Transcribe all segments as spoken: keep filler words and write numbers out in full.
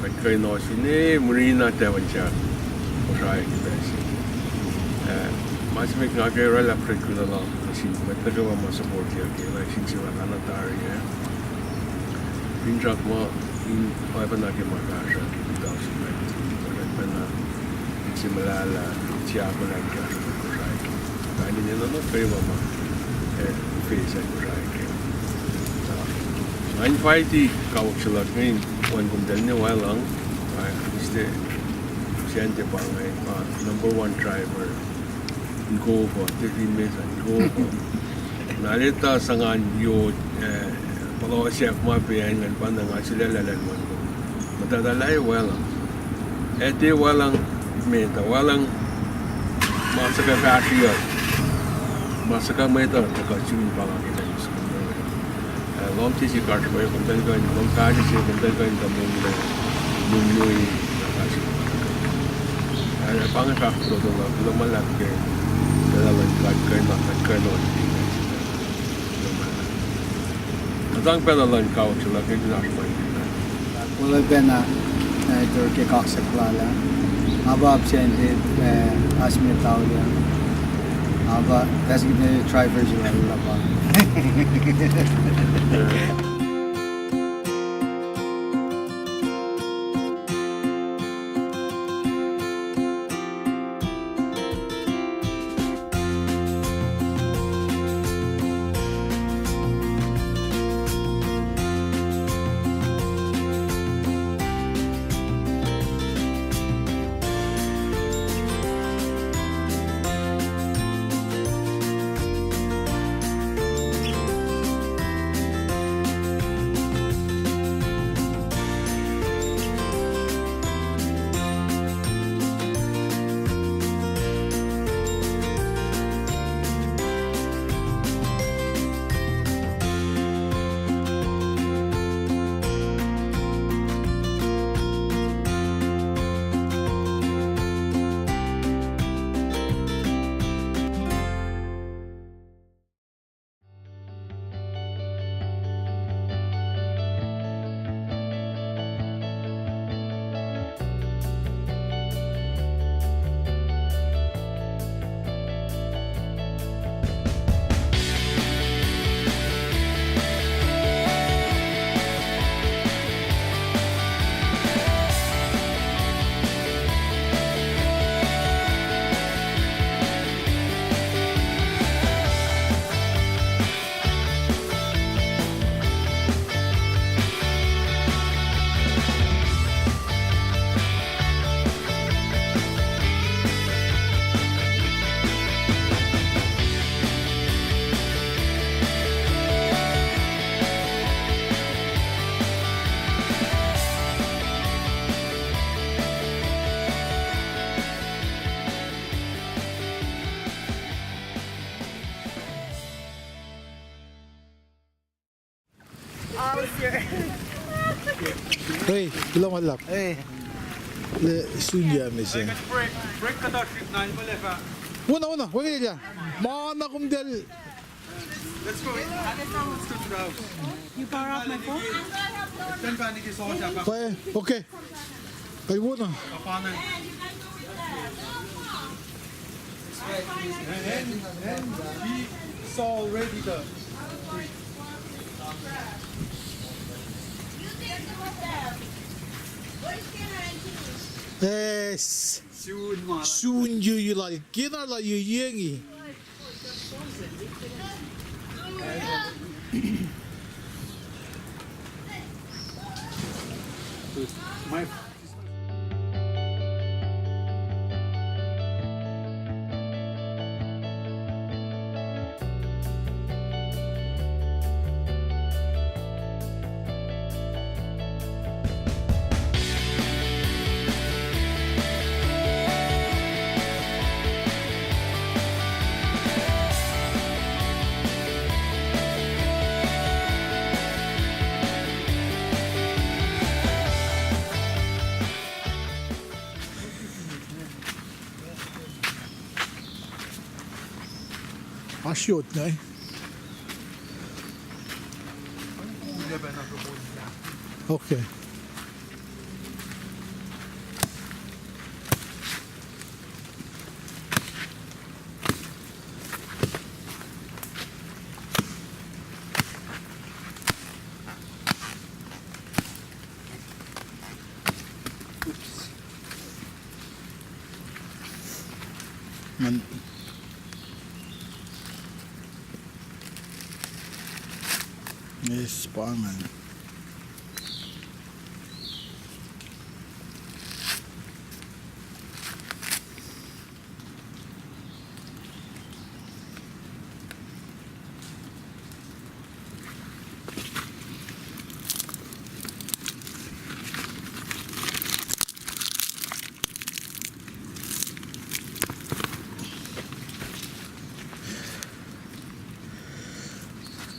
Kuht kuh in ohsun, eh, murina tafuhn sahk Kosrae ke pacl se. Eh, ma se met nga ke oraclah grateful lal nuh sin mwet nuh kwewa ma support-i ke lah sin se ma pacna tari, eh. Finsrak muh in oacpacna ke ma kahsruh ke two thousand nineteen, oacpacna in se muhlahlah, siakulah in kahsruh Kosrae. Kain in enenuh nuh kwewa ma, eh, face-i Kosrae ke. Nga invite kawuck se luhk inge in wen komtal ne wacluhng, ah, Tuesday, Sunday pa inge, ah, number one driver in Kofa, tiac fin mesan, in Kofa. Na el etuh sahngweng yot, eh, puhlohsyak ma pac an ngan pa na nga sulaclah lal wen kom. Muhtahtalah wacluhng. Ac tiac wacluhng met uh, wacluhng ma suhkwac fahsriyuck. Ma suhkwac mwet uh tuhkuh sun pa nga ke lwen soko. Ah, lohm sesr karihngihn, komtal kuh in, lohm fahsr se, komtal kuh in tuh monglac, monglac, na fahsr. Ah, pa inge fahk fototo luhk, kuloh ma luhlahp ke, kuloh luhn God, kuh in, kuh in, kuh in, kuhtang pacna luhn kawuck se luhk inge in oasr paing. Kuloh pacna, eh, Tor ke kaksak lal ah. Nga pa absent, eh, oasr met tauliya. Nga pa, that's the driver se lal ah pa. Hey, kuloh ma luhlahp. Hey. Sun ya misa. Wona, wona, wona ya. Ma na komtal. Let's go. Let's go to the house. You power off my phone? Okay. Kuh wona. And, and we saw already the tree. Yes. Sun ma. Sun yu yu lal. Kena lal yu yengi. My Oasr yot inge. Okay. Ngan. Yes, pa ngan.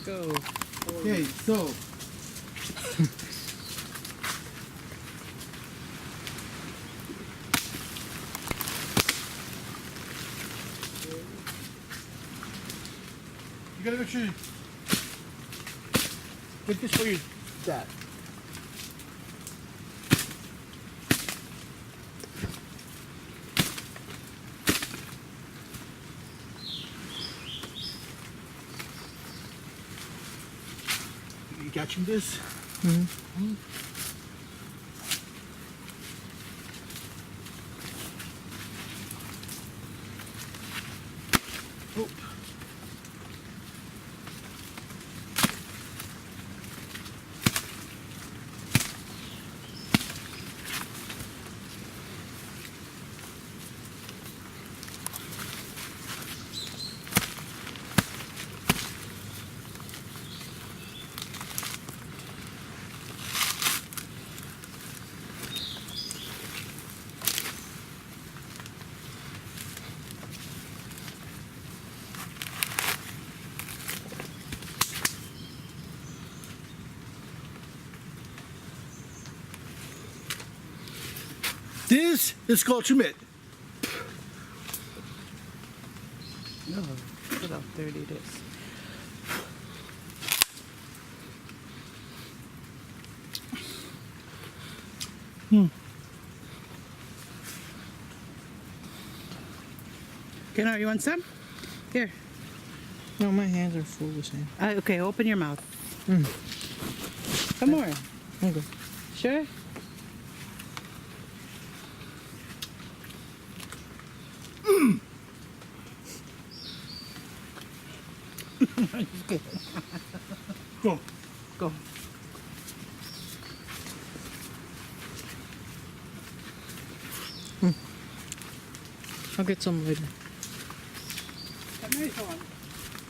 Go. Okay, so. You gotta make sure you get this for your dad. You catching this? Mm-hmm. Oop. This is called Schmidt. No, look at how dirty it is. Hmm. Kenar, you want some? Here. No, my hands are full with sand. Uh, okay, open your mouth. Mm. Some more. Okay. Sure? Just kidding. Go. Go. Hmm. I'll get some later. That nice one,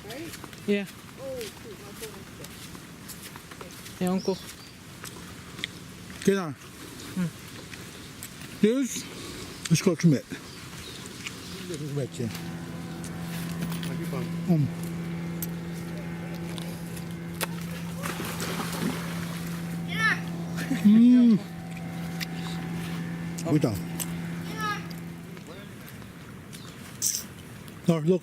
right? Yeah. Oh, shoot, my phone is dead. Yeah, uncle. Kenar. Hmm. This is called Schmidt. This is Schmidt, yeah. Mm. Mm. Good. No, look.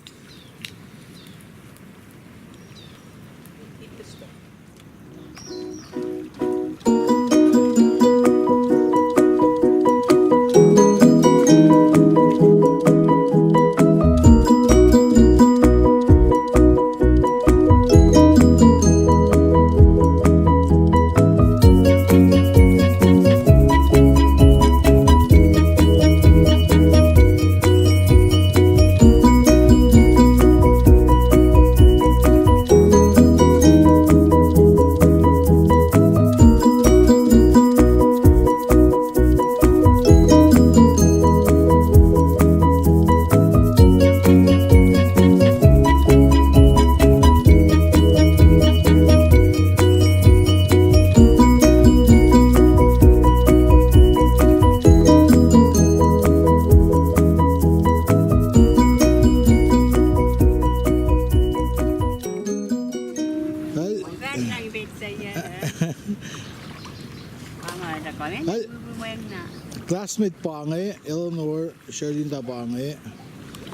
Classmate pa inge, Eleanor, Sherlynda pa inge,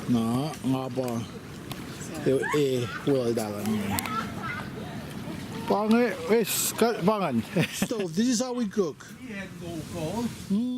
na nga pa, e, e, weltahl inge. Pa inge, e, s-, ka-, pa inge. Stove, this is how we cook. Mm.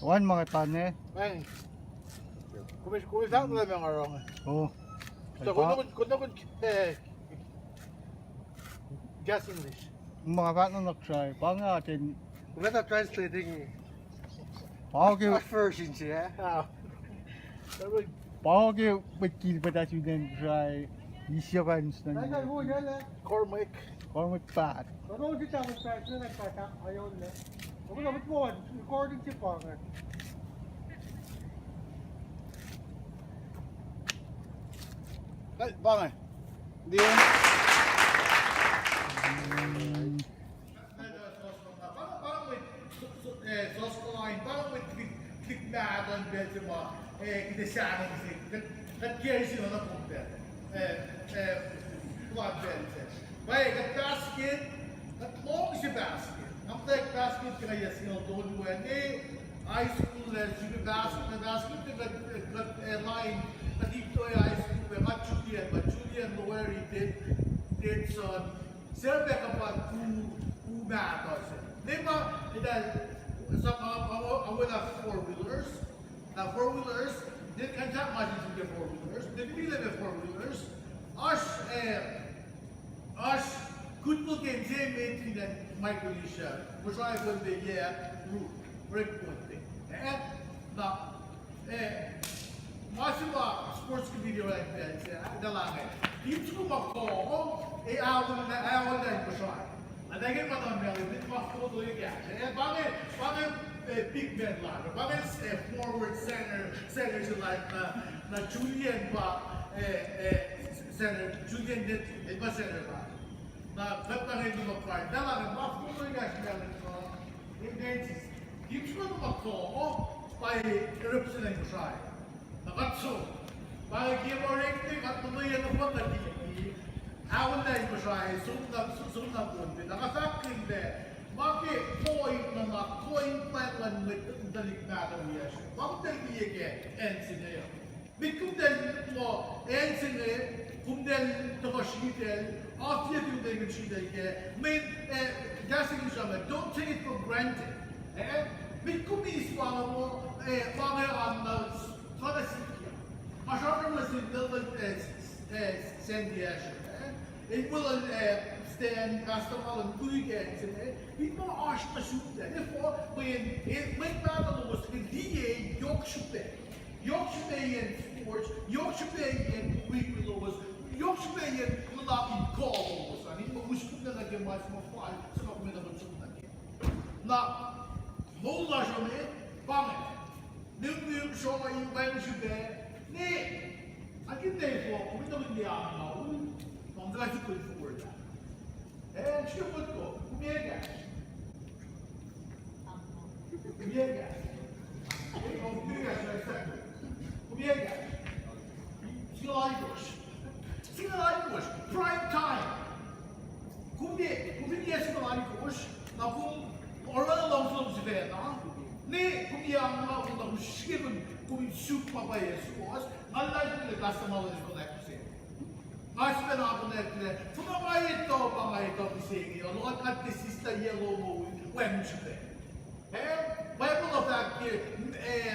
Wan ma nga tane. Kom, kom fahk lah ma nga rong. Oh. So, kom, kom, eh, gas English. Ma nga fahk na nuh srai, pa nga ten. Kom fahk translating. Pa ke version siya. Ah. Pa ke mwet kil peta sunen srai, isya fans na. Cormac. Cormac Pat. Hey, bang. Di. Pa, pa mwet, so, so, eh, sos kuh in, pa mwet klik, klik mahtuh in pacl se ma, eh, kuht ac sahngweng se, kuht, kuht carry se na kom pacl. Eh, eh, kuht pacl se. Pa, eh, kuht basket, kuht lohng se basket. Nga muhtwacwacack basket ke nga yac singucul tolu an, eh, high school, eh, srihpac basket, basket, kuht, kuht, eh, line, kuht ip to, eh, high school, eh, ma Julian, ma Julian Loweri, Ded, Dedson, Sel pac kuh pa u, u mahtuh se. Ne ma, etuh, sa, uh, uh, uh, uh, four wheelers. Na four wheelers, ne kuh in sahp ma se ke four wheelers, ne kuh in liye four wheelers. Oasr, eh, oasr, good looking, se met in Micronesia. Mosrae kon pe ye, ru, break point. Eh, na, Eh, ma se ma sports committee orek pacl se, ah, etuh lah inge. Team soko ma kuh, eh, aol, aol na in Kosrae. Ac na ke ma na ma, eh, ma football e kahs. Eh, pa inge, pa inge, eh, big man line. Pa inge, eh, forward center, center se line, na, na Julian pa, eh, eh, center, Julian net, eh, pa center line. Na, kuht pa inge ma kuh, etuh lah inge, ma football e kahs ma inge, eh, Team soko ma kuh, pa e represent Kosrae. Na kuht som. Pa ke ma orek ne kuht nuhnuhyac nohfohn na liki. Aol na in Kosrae, som na, som na kom pe. Na kuht fahk in pac. Ma ke point na ma point pa luhn mwet tuhlihk mahtuh wiyacsr. Ma kom tuhlihk ke acn se inge uh. Met kom tuhlihk muh acn se inge, kom tuhlihk tuhkuh sritacl, oasr yac kom tuhlihk sritacl ke, met, eh, kahs English an, don't take it for granted. Eh? Met kom eis pa inge muh, eh, pa inge an na, fana sikyak. Asr arlac nuh sin, eh, eh, Sandy Asher, eh? El muh, eh, Stan, Pastor Alan, tui ke acn se inge, eh? Met ma oasr nuh sum tuh, eh? Efuh, mweyen, eh, mwet mahtuh lowos, eh, liye, yohk srihpac. Yohk srihpac yen sports, yohk srihpac yen wik lowos, yohk srihpac yen luhlahp in kuh lowos. An in ma us kom nuh ke ma se ma fal, se ma kom nuh ke som nuh ke. Na, moul lasr uh me, pa inge. Nuknuk sroh in pweng srihpac, ne, akihlen kom, kom in nuh ke ang na ul, kom tuh sukul forward. Eh, srihke motko, kom yac kahs? Kom yac kahs? Eh, kom yac kahs, eh, kom yac kahs? Singucul alkosr. Singucul alkosr, prime time. Kom yac, kom fin yac singucul alkosr, na kom oruh luhngse lom sifacna. Ne kom yac angngaul na kom srihke kom, kom in suk ma pwacye suwohs. Nga luhlahlfongi lah Pastor Malen el connect se. Nga sifacna connect lah, finne nga etuh pa nga etuh mihsenge, oruh kuht ke sister yellow mo, wacngihn srihpac. Eh, Bible uh fahk ke, eh,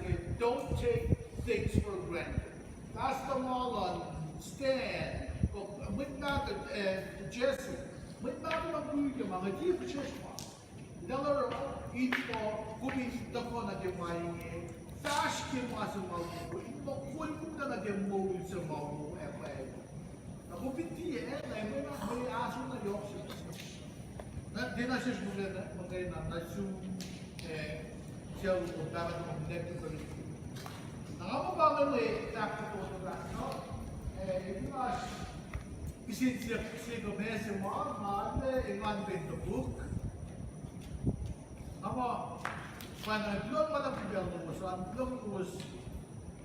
ke don't take things for granted. Fahsr tuh ma luhn Stan, kuh mwet mahtuh, eh, Jesse. Mwet mahtuh luhn wik uh ma nga tiac fihsrwacsr ma. Elder uh, in muh kom in tuhkuh nuh ke ma inge, fahsr ke ma se ma wo, in muh kol kom nuh ke moul se ma wo ac pwacye. Na kom fin tiac, na mwe na mwe ahsor na yohk se. Na tiacna sesr muhkwena, muhkwena nuh sum, eh, sel pahpah tuhmom Nick Tutori. Na nga muh pa mwe fahk fototo fahk, no? Eh, in oasr kihsen se, se kuh ma se ma, ma, eh, engan pen topuk. Nga muh, pa na kuloh ma luhlahp ke pacl lowos an, kuloh lowos,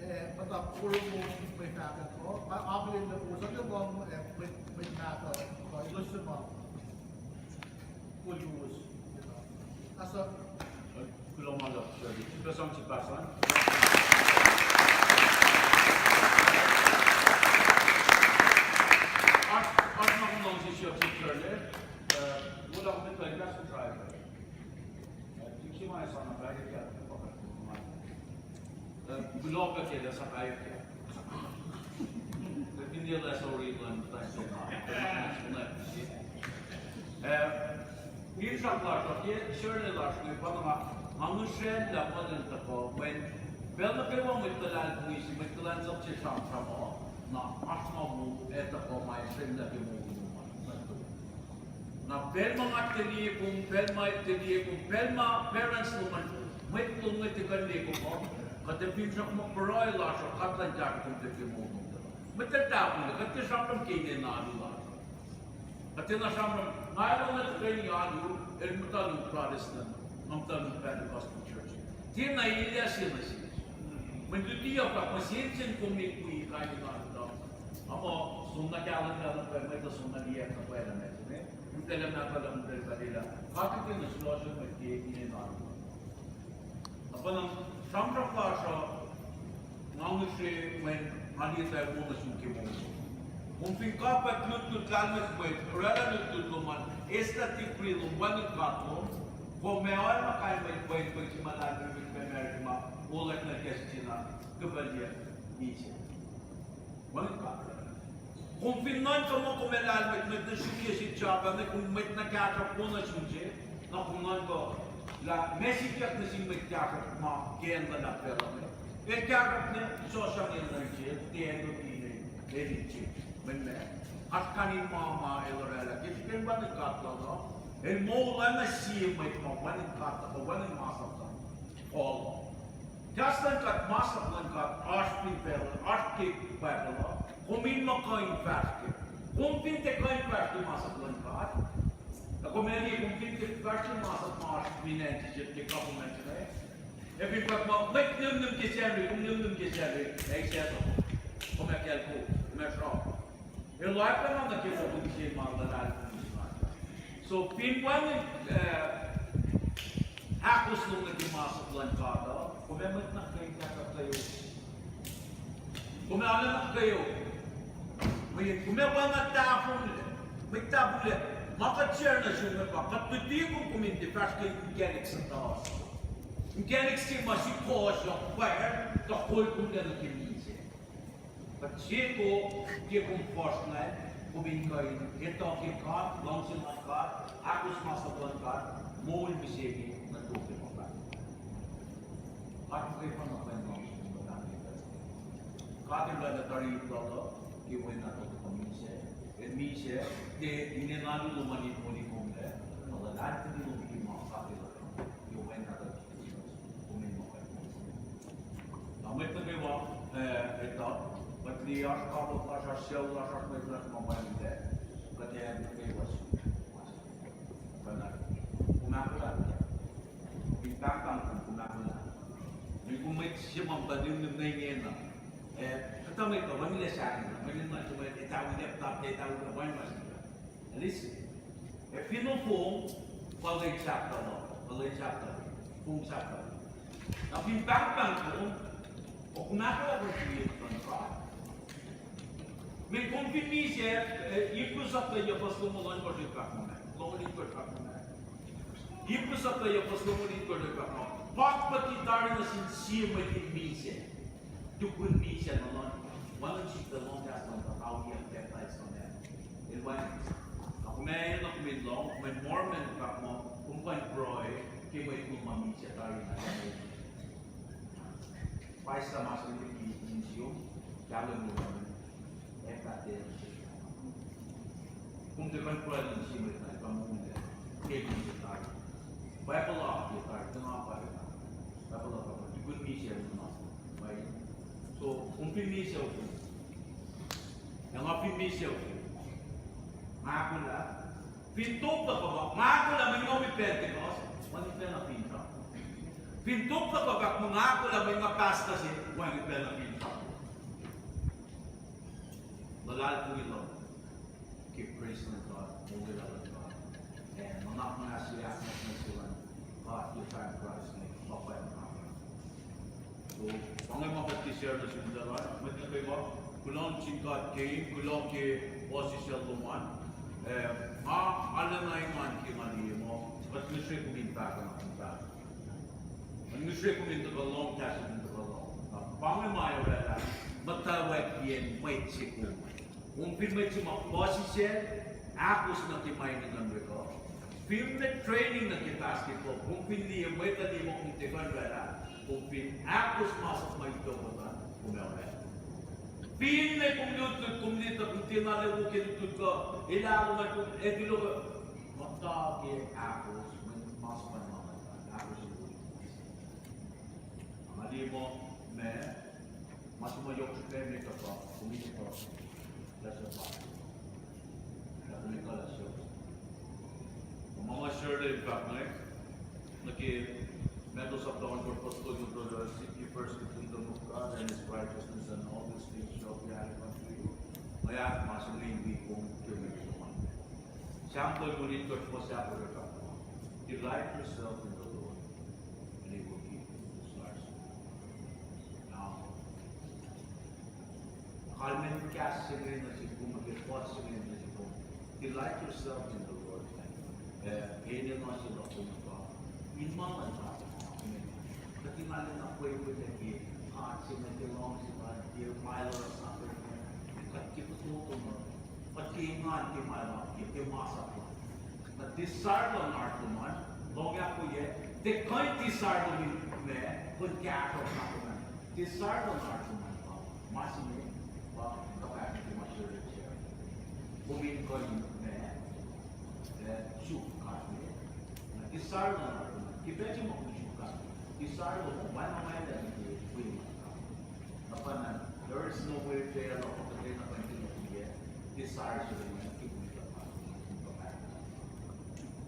eh, muhta formal mwe fahkwack uh, ma, ma, ma, lowos an, eh, mwe, mwe mahtuh, uh, elos se ma, kol lowos, you know. Asa. Kuloh ma luhlahp, sir. Sifilpac sang sip pastor an. Oasr, oasr na kom luhngse siyuck sip sir le, eh, wo lah kom in tuh in pastor driver. Eh, tiki ma sang na pwacye ke, eh, kuloh pac ke lah sa pwacye ke. Fin tiac lah sorry luhn time se ma. Eh, finsrak lasr uh, ke surname lasr inge pa na nga, nga ngihsre lah ma lwen tuhkuh, mweyen pacl nuh kwewa mwet luhlahlfongi se, mwet kuhlwacnsap se sramsram uh, na oasr ma wo ac tuhkuh ma srwemlah ke moul lom an. Na pacl ma nga tuh liye kom, pacl ma tuh liye kom, pacl ma parents lom an, mwet lom inge tiac kuh in liye kom uh, kuht ac finsrak muh pruhe lasr uh, God Elan kahsruh kom pac ke moul lom an. Mwet uh tahfonglac, kuht tiac sramsram ke inen alu lasr. Kuht tiacna sramsram, nga elan tuhkweni alu, el muhta lun Protestant, nga muhta lun Pentecostal church. Tiacna elyah se nuh sesr. Mwe luti uh fahk muh sensen kom in wi kain in alu uh. Ac muh som na kahlwem, kahlwem pac mwet uh, som na liye na pwacye lah ma se inge. Utuclah mahtuh lah utuclah pacl lah. God El tiacna sulohsohn mwet ke inen alu. Na pa na sramsram lasr uh, nga ngihsre mweyen nga liye tuh wo nuh sum ke moul. Kom fin kapwack lutlut lahlmwetmwet, oraclah lutlut lom an, eislah degree lom, wacngihn God lom, kom ac oacna kain mwet pweng pweng se ma lahlmwetmwet ke America ma olwack nuh ke sesr na kuhpaclye misac. Wacngihn God. Kom fin nuhnkuh muh kom ac lahlmwetmwet nuh sum ke srihk Japan, kom mwet na kahsruhp wo nuh sum se, na kom nuhnkuh lah ma sikyak nuh sin mwet kahsruhp ma ke acn luhlahp facluh inge. El kahsruhp ne sosang el nuh sel, tiac el luti ne el in se. Mweyen ma, oasr kain in ma ma el oraclah ke srihpen wacngihn God lal uh. El moul oacna sie mwet ma wacngihn God tuhkuh wacngihn masap lal uh. Kahs luhn God, masap luhn God oasr fin facluh, oasr ke Bible uh. Kom in muh kuh in fahsr kac. Kom fin tiac kuh in fahsr ke masap luhn God, na kom ac liye, kom fin tiac fahsr ke masap ma oasr fin acn sesr ke government inge, ac fin fahk muh mwet nihmnihm ke Sacnri, kom nihmnihm ke Sacnri, ac sactuh, kom ac kaclkuh, kom ac sruhk. El oacpacna nuh ke moul se ma luhlahlfongi se inge. So fin wacngihn, eh, ahkos lom nuh ke masap luhn God uh, kom ac mwet na kuh in kahsruh kweok. Kom ac arulacna kweok. Mweyen kom ac wacngihn tahfonglac. Mwet tahfonglac. Ma kuht share nuh sum inge pa kuht luti kom, kom in tiac fahsr ke inkacnek suhtuhs. Inkacnek se ma sukohsohk pwacr tuh kol kom lac nuh ke misac. Kuht seko, ke kom fuhsr ingacn, kom in kuh in etuh ke God, luhngse luhn God, ahkos masap luhn God, moul mihsenge nuh tok ke ma pahtpaht. God muhkwena pa na pwacye luhngse luhn God. God El oraclah tari lal uh ke wen nahtuhl tuhkuh misac. El misac, tiac inen alu lom an in moli kom lac, tuh luhlahlfongi lom ke ma God El oruh, ke wen nahtuhl tuhkuh misac. Kom in muh Na mwet nuh kwewa, eh, etuh, kuht liye oasr kawuck lasr, oasr sucu lasr, oasr mwet lasr ma wacngihnlac, kuht ac nuh kwewa suk. Pwacnwacng, kom ahkolah. In pahngpahng kom, kom ahkolah. Mweyen kom mwet se ma muhta nihmnihm nuh ingena. Eh, kuhtuh mwet uh wacngihnlac sahngweng, wacngihnlac sahngweng, etuh wiyuck, etuh wiyuck, wacngihn ma sikyak. Listen. Ac fin ofong, pa lwen sahflah, pa lwen sahflah, fong sahflah. Na fin pahngpahng kom, o kom ahkolah ke sie luhn God. Mweyen kom fin misac, eh, Hebrew sapta yac fuhs longoul ohnkohsr el fahk muh, longoul itkohsr fahk muh. Hebrew sapta yac fuhs longoul itkohsr el fahk muh, pakpuki tari nuh sin sie mwet in misac. Tukun misac nuh luhn, wacngihn sifilpac lohng kahs luhn God, auliyak, pacptais nuh met. El wacngihn. Na kom Ma na kom in lohng, mwe Mormon fahk muh kom kuh in pruhe ke mwet ma misac tari na. Pais sa ma se liki insiom, kahlwem luhn, ac fahk, kom tiac kuh in pruhe luhn sie mwet na pa monglac ke misac tari. Bible uh ke tari, tiac nga pa Bible uh pa, tukun misac na. So kom fin misac, ac nga fin misac, nga ahkolah, fin top luhk uh pa nga ahkolah mwe nga Pentecost, wacngihn pacna finsrak. Fin top luhk uh pa nga ahkolah mwe nga pastor se, wacngihn pacna finsrak. Luhlahlfongi luhk ke presence luhn God, monglac luhn God, ac nuhnak muhnahs se, ahknwacsnwacs se luhn God ke time Christ inge, pa pwacye. So pa inge ma kuht ke share nuh sin mwet uh, mwet nuh kwewa, kuloh nuh sin God ke, kuloh ke puhsisacl lom an. Eh, nga arulacna engan ke nga liye muh kuht ngihsre kom in fahk, kom fahk, kuht ngihsre kom in tuhkuh lohng, kahs in tuhkuh lohng. Na pa inge ma oraclah, muhtwacwacackiyacn mwet se kom. Kom fin mwet se ma puhsisacl, ahkos nuh ke ma enenuh in wek uh. Fin mwet training nuh ke basketball, kom fin liye mwet uh liye muh kom tiac kuh in oraclah, kom fin ahkos masap ma ituckuh an, kom ac oraclah. Finne kom lutlut, kom liye tuh kom tiacna lwelah ke lutlut kuh elah lom an, kom etuh lah muhta ke ahkos, mwe masap an ma ahkos in wo. Nga liye muh ma, ma se ma yohk srihpac met uh pa, kom in etuh lah suc pa, lah kom in kuh lah suc. Ma nga share in fahk inge, nuh ke Matthew chapter one, verse fourteen, seek ye first the kingdom of God and his righteousness, and all these things shall be added unto you. Nga ac ma se inge in wi kom ke mwe Sam tolngoul in verse four sahp orek uh, delight yourself in the Lord, and he will give you the desires of your heart. Na, kalmen kahs se inge nuh sum, kom ke fuhs se inge nuh sum, delight yourself in the Lord. Eh, enenuh se luhk kom pa in ma luhn God. Kuht in arulacna pwacye ke God se inge, ke luhngse lal, ke ma el oruh sahp, kuht ke fototo, kuht ke engan ke ma el, ke, ke masap lal. Na desire luhn heart lom an, lohng ahkwoyac, tiac kuh in desire lom in ma, kuh in kahsruh na kom an. Desire luhn heart lom an pa, ma se inge, pa kuhpahsr ke ma se inge. Kom in kuh in ma, eh, suk God inge. Na desire luhn heart lom an, ke pacl se ma kom suk God, desire lom an, ma na ma el ke wi ma God. Na pa na, there is no way to, uh, kuht in kuh in desire se lom an ke wi ma God.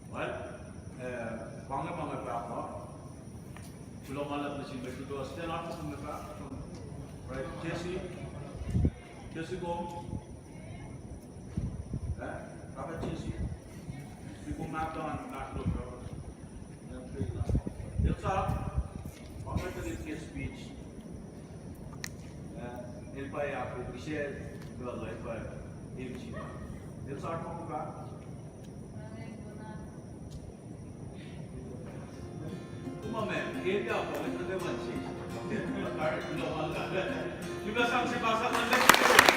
Well, eh, pa inge ma nga fahk uh. Kuloh ma luhlahp nuh sin mwet uh, stand up nuh sin mwet uh. Right, Jesse. Jesse, kom. Eh? Pahpah Jesse. Kom mahtuh, mahtuh. Elsa, pa inge tuhlihk ke speech. Eh, el pa ahkoo, ise, el pa M C. Elsa, kom fahk. Kom ma, el pa mwet nuh kwewa se. Kuloh ma luhlahp. Kom sang se pa sang nuh